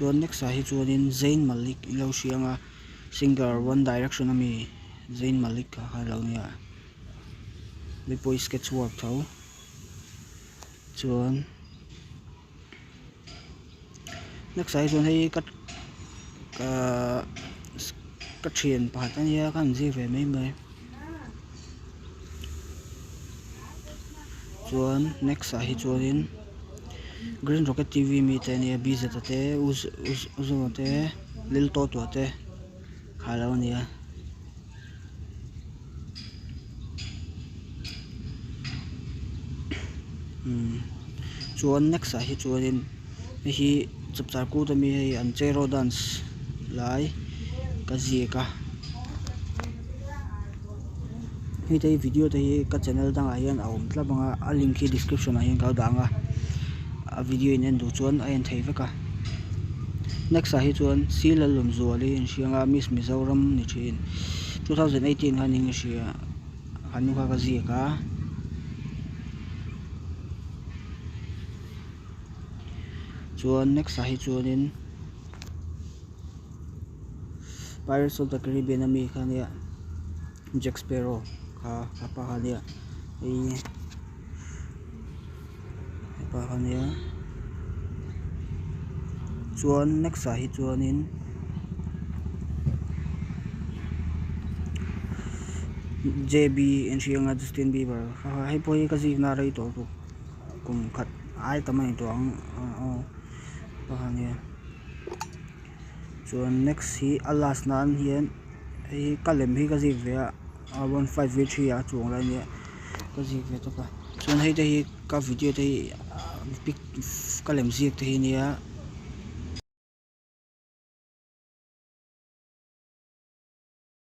Chuan next ah hi chuanin Zayn Malik in lo hria ang a singer one direction ami Zayn Malik kha kha alo nia hei pawh hi sketch work tho chuan next ah hi chuan hei ka ahh ka thian pakhat ania ka han zir ve mai mai chuan next ah hi chuanin green rocket t v mi te ania b z a te u u zawma te lil tawtua te kha alo ania. Chuan next ah hi chuanin hei hi chapchar kut ami hei an cheraw dance lai ka ziak a hei te hi video te hi ka channel dangah hian a awm tlap ang a a link hi description ah hian ka lo dah ang a a video in en duh chuan a en thei vek a next ah hi chuan Silalawmzuali inhriang a miss Mizoram ni thin 2018 khan in hria an nu kha ka ziak a chuan next ah hi chuanin Pirates of the Caribbean ami kha ania Jack Sparrow kha a pa kha ania hei hepa kha ania chuan next ah hi chuanin J B inhrianga Justin Bieber kha kha hei pawh hi ka zikna a rei tawh bawk kum khat ai tam a ni tawh ang aw pa kha ania chuan next hi a last nan hian hei hi ka lem hi ka zik ve a one five v three ah a chuang lai ania ka zik ve tawp a chuan hei te hi ka video te hi pic ka lem ziak te hi ania.